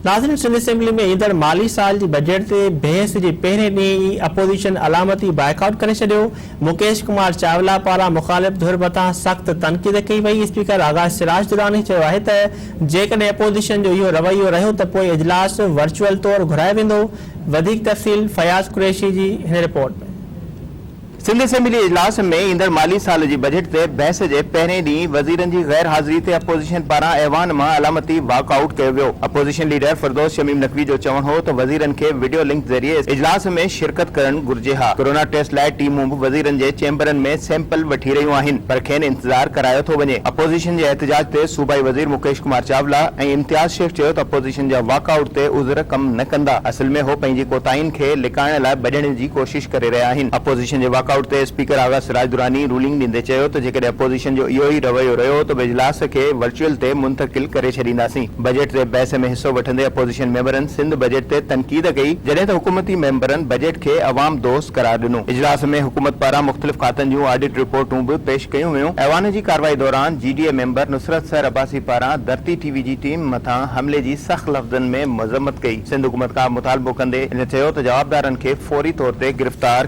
ناظرين سنڌ اسيمبلي ۾ ايندڙ مالي سال جي بجيٽ تي بحث جي پهرين ڏينهن ئي اپوزيشن علامتي بائيڪاٽ ڪري ڇڏيو، مڪيش ڪمار چاولا پاران مخالف ڌر مٿان سخت تنقيد ڪئي وئي، اسپيڪر آغا سراج دراني چيو آهي ته جيڪڏهن اپوزيشن جو اهو رويو رهيو ته پوء اجلاس ورچوئل طور گهرايو ويندو، وڌيڪ تفصيل فياض قريشي جي هن رپورٽ ۾. سنڌ اسيمبلي اجلاس ۾ ايندڙ مالي سال جي بجيٽ تي بحث جي پهرين ڏينهن وزيرن جي غير حاضري تي اپوزيشن پاران ايوان مان علامتي واڪ آئوٽ ڪيو ويو. اپوزيشن ليڊر فردوس شميم نقوي جو چوڻ هو ته وزيرن کي وڊيو لنڪ ذريعي اجلاس ۾ شرڪت ڪرڻ گهرجي ها، ڪورونا ٽيسٽ لاء ٽيمون به وزيرن جي چيمبرن ۾ سيمپل وٺي رهيون آهن پر کين انتظار ڪرايو ٿو وڃي. اپوزيشن جي احتجاج تي صوبائي وزير مڪيش ڪمار چاولا ۽ امتياز شيخ چيو ته اپوزيشن جا واڪ آئوٽ تي عذر ڪم نه ڪندا، اصل ۾ هو پنهنجي ڪوتاهين کي لڪائڻ لاء ڀڄڻ جي ڪوشش ڪري رهيا آهن. اپوزيشن جي واڪ آئوٽ تي اسپيڪر آغا سراج دراني رولنگ ڏيندي چيو ته جيڪڏهن اپوزيشن جو اهو ئي رويو رهيو ته به اجلاس کي ورچوئل تي منتقل ڪري ڇڏينداسين. بجيٽ تي بحث ۾ حصو وٺندي اپوزيشن ميمبرن سنڌ بجيٽ تي تنقيد ڪئي جڏهن ته حڪومتي ميمبرن بجيٽ کي عوام دوست قرار ڏنو. اجلاس ۾ حڪومت پاران مختلف کاتن جون آڊٽ رپورٽون به پيش ڪيون ويون. ايوان جي ڪارروائي دوران G D A member Nusrat Sehar Abbasi پاران ڌرتي ٽي وي جي ٽيم مٿان حملي جي سخت لفظن ۾ مذمت ڪئي. سنڌ حڪومت کان مطالبو ڪندي هن چيو ته جوابدارن کي فوري طور تي گرفتار.